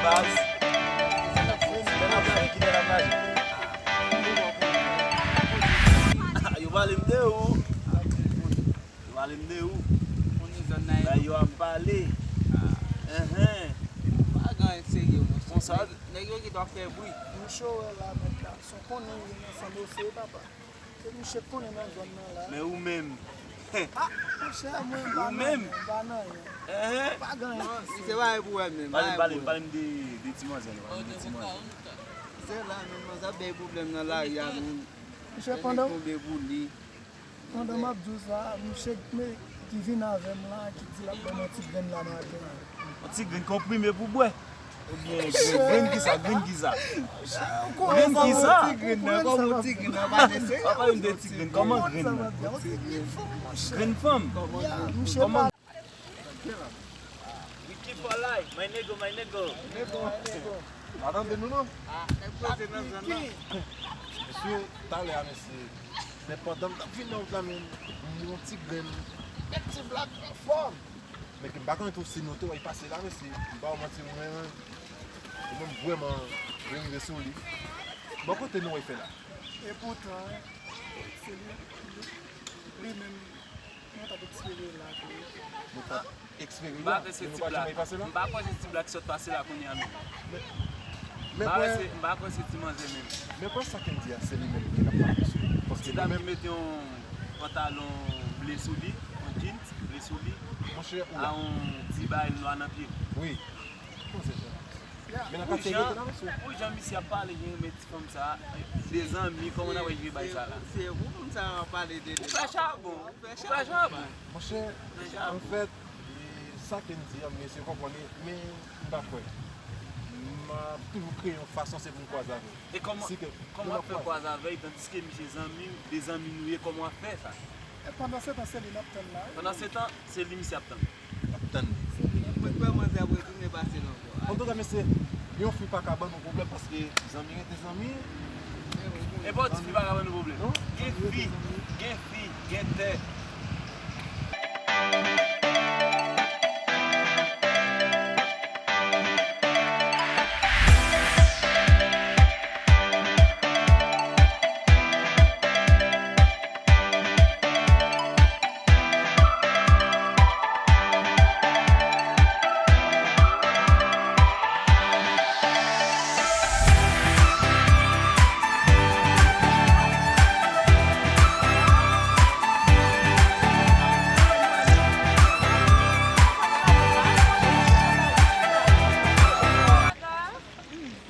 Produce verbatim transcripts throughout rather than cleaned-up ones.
Baz. Lè n ap lage, kilè n ap lage? Yo pale m de ou. Yo pale m de ou. Konnen zòn nan. Yo ap pale. Enhen. Pa gen anyen serye, monchè. Konsa. Nèg, nèg yo gentan fè bri. Mouche wè la, mèt la. Son konnen wi, nan sann ose, papa. Se mouche k konnen nan zòn nan la. Men ou menm. Ah, monchè, mwen m pa nan anyen, m pa nan anyen. Enhen. Pa gen anyen. Non, se pa pou wè menm. Pale, pale, pale m de, de ti manzè, pale m de ti manzè. Se la menm, manzè ap bay pwoblèm nan lari a, moun. Mouche, pandan, pandan m ap di w sa, mouche ki vin avè m la, ki di l ap ban m yon ti grenn la nan maten an. Yon ti grenn konprime pou bwè. Oubyen grenn, grenn kisa, grenn kisa? Grenn kisa? Ti grenn nan, kòm yon ti grenn nan, pa nese. Pa pale m de ti grenn, kòman grenn nan? Grenn fanm? Kòman? Ricky for life, my nigga, my nigga. Pa tande nou non. Mesye, talè a mesye. Men pandan m t ap vin nan wout la menm, m wè yon ti grenn, bèl ti blak anfòm. Men ke m pa konnen tou si nou te wè l pase la, mesye. M pa w manti, mwen, mwen vrèman rive sou li. Bon, kote nou wè l fè la? Epoutan, se li, li menm, nou t ap espere la tou. Nou t ap espere la, men nou pa janm wè l pase la? M pa kwè se ti blak ki sot pase la kounye a non. Men, men m pa kwè se, m pa kwè se ti manzè menm. Men kwè sa ke m di a, se li menm ki t ap pale, mesye. Paske ti dam ki mete yon pantalon ble sou li, yon jeans ble sou li, monchè, ou la, a yon ti bagay nwa nan pye l. Wi. Kòman se fè? Men nan katye yo te la, mesye. Pou jan misye ap pale, jan renmen ti fanm sa, de zanmi, kòman n ap jere bagay sa la? Se pou fanm sa ap pale de li. Ou fè chabon, ou fè chabon. Monchè, anfèt, e, sa ke m di a, m eseye konprann li, men m pa kwè. M ap toujou kreye yon fason, se pou m kwaze avè l. E kòman, kòman w ap fè kwaze avè l, tandiske misye zanmi w, de zanmi nou ye, kòman w ap fè sa? E pandansetan, se li n ap tann la, wi. Pandansetan, se li misye ap tann. Ap tann li. Mwen kwè manzè ap retounen pase l ankò. Antouka, mesye, yon fi pa ka ban nou pwoblèm paske zanmi rete zanmi. E pa w di fi pa ka ban nou pwoblèm. Non? Gen fi, gen fi, gen tè.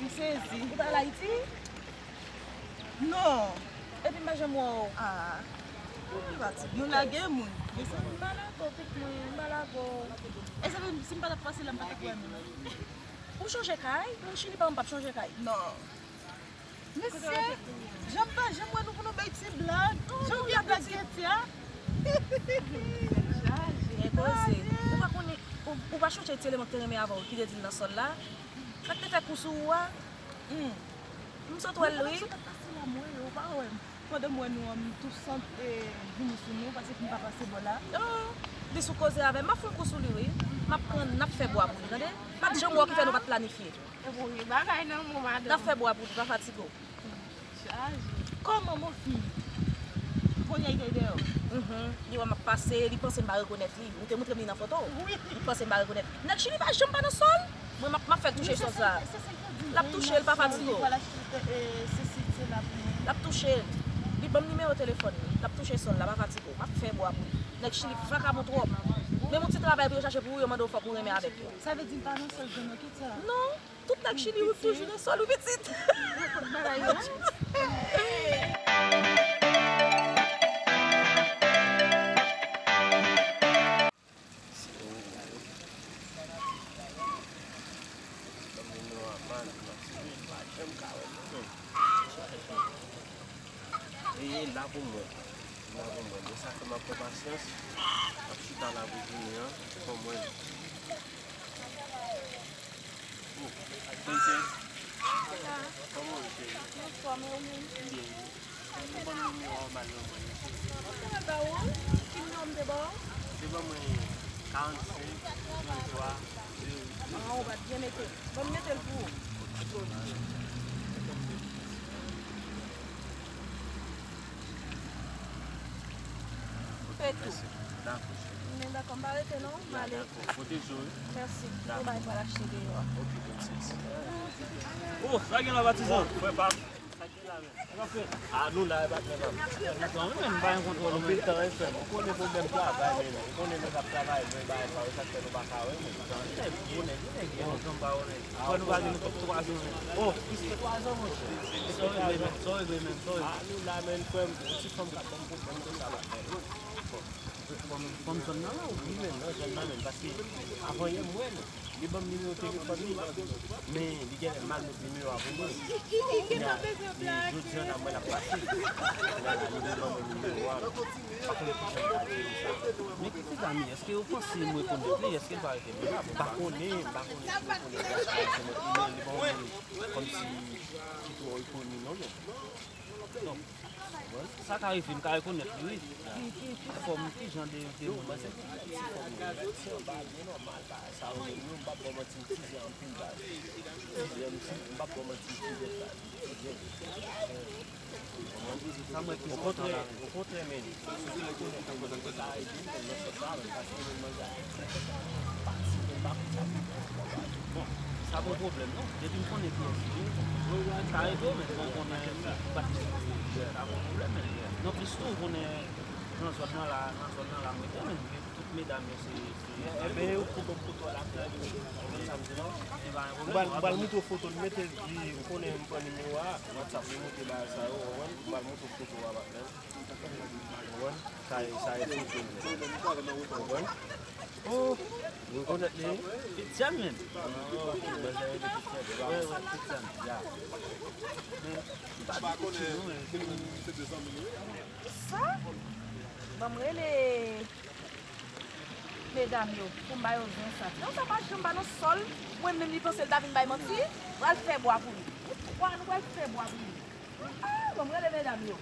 M sezi. Ou pa al Ayiti? Non. Epi m pa janm wè w. Ah. Ou pa fatige. Nou lage moun. Mezanmi, m pa lage w, pitit mwen, m pa lage w. E sa vle di, si m pa t ap pase la, m pa t ap wè nou. Ou chanje kay? Moun Chili pa, m p ap chanje kay. Non. Mesye, jan m pa janm wè nou pou nou bay ti blag. Jan w gen blag gete a. Gen koze. Ou pa konnen, ou, ou pa chonje ti eleman k te renmen avè w, ki te di l nan sòl la? Sa k te fè kou sou ou a? Hmm. M sot wè l, wi. Mwen pa sot ap pase la, mwen, ou pa wè m. Pandan m wè nou an, m tou sant, e, vini sou nou, paske m pa pase bò la. Oh, li sou koze avè m. M ap fè yon kou sou li, wi. M ap pran, n ap fè bwa pou li, tande? M ap janm wè w ki fè nou pa t planifye. Epi w gen bagay nan men w, madanm. N ap fè bwa pou li, pa fatige w. Chaje. Kòman, mon fi? Kounye a, li te dèyè w? Mhm. Li wè m ap pase, li panse m pa rekonèt li. Ou te montre m li nan foto. Wi. Li panse m pa rekonèt. Nèg Chili pa janm pa nan sòl. Mwen, m ap, m ap fè l touche sòl sa. L ap touche l, pa fatige w. L ap touche l. Li ban m nimewo telefòn li. L ap touche sòl la, pa fatige w. M ap fè bwa pou li. Nèg Chili vakabon twòp. Menm yon ti travay pou yo chache pou ou, yo mande w fòk ou renmen avèk yo. Sa vle di m pa nan sòl, John, non, kite sa. Non. Tout nèg Chili wi toujou nan sòl wi pitit. Tout bagay yo. E la pou mwen. La pou mwen. Men sa fè m ap fè pasyans. M ap chita la pou jounen an. Fò mwen. Bonjou. Kòman w ye, cheri? Anfòm, e ou menm? M byen, wi. Ou ban m nimewo a, w mal nan mwen, wi, cheri. Mwen te ba ou? Ki nimewo m te ba w? Ou te ban mwen karannsenk, trannntwa, zewo uit. Ah, ou pa t byen mete l. Bon, m mete l pou ou. Ou fè tou. Mèsi. Dakò. Men dakò, m pa rete non, m ale. Dakò. Pwoteje w, wi. Mèsi. Dakò. Ou bay pral achte deyò a. Ok, mèsi. Oh, sa gen la, patizan? Frè pa m. Sa gen la, men. A, nou la, e patnè pa m. Anpil tan, wi, frè m. Ou konnen pwoblèm travay, men. Ou konnen nèg ap travay, men bagay sa yo, sa k fè nou pa ka wè, men. Gwo nèg, gwo nèg, gwo nèg. Fò nou pa gen nou kòb twa zan, men. Oh, plis ke twa zan, monchè. Sa w regle, men? Sa w regle, men? Sa w regle? A, nou la, men, frè m, yon ti fanm k ap ban m pwoblèm konsa, patnè. Bon, fanm, fanm zòn nan la, ou? Wi, men, nan zòn nan, men, paske avan yè, m wè l. Li ban m nimewo telefòn li, men li genlè mal met nimewo a pou mwen. Kounye a, li, jodi a, la, mwen l ap pase. Kounye a, la, li ban mwen nimewo a. Pa konnen ki jan l ta jere sa. Men ki ti zanmi, èske ou panse m rekonèt li? Èske l pa rekonèt li? M pa konnen, m pa konnen si ou rekonèt li, paske se mwen ki men li ban mwen kòmsi ki twò rekoni non, men. Donk, sa ka rive, m ka rekonèt li, wi. Ki, ki, ki fòm, ki jan de, de moun li ye? Ti fòm yo, ti anba, byen nòmal, bagay sa yo menm, yo, m p ap ba w manti, m tizè anpil, baz. M tizè, m ti, m p ap ba w manti, m tizè, baz. M tizè. Sa m wè ki enpòtan la. Okontrè, okontrè, men. Sa ede m nan sans sa, men paske nou manje avèk pati, men pa konn sa ki bon. Bon, sa pa yon pwoblèm, non. Depi m konnen kiyès li ye, sa ede w, men bon, konnen ki pati li ye, sa pa yon pwoblèm, men. Non, plis tou, ou konnen, nan zòn nan la, nan zòn nan la, m rete, men, tout medam yo, se, se, men, ou poko kote w la, frè, ou konn sa m di la? Se pa yon pwoblèm, m pral, m pral montre w foto, m mete vi, ou konnen m pran nimewo a, WhatsApp, m montre bagay sa yo, ou konprann? M pral montre w foto a, patnè. Ou konprann? Sa e, sa e foto m. Ou konprann? Oh, ou rekonèt li? Pityèn, men. Ah, ok, baz la rele Pityèn. Wi, wi, Pityèn. Ya. Men, m pa di Pityèn, non, men. Sa? Ban m rele medam yo, pou m ba yo zen sa. Non, sa pa janm ba non sòl. Mwen menm, li panse l ta vin bay manti. Pral fè bwa pou li. Nou twa, nou pral fè bwa pou li. Ah, ban m rele medam yo.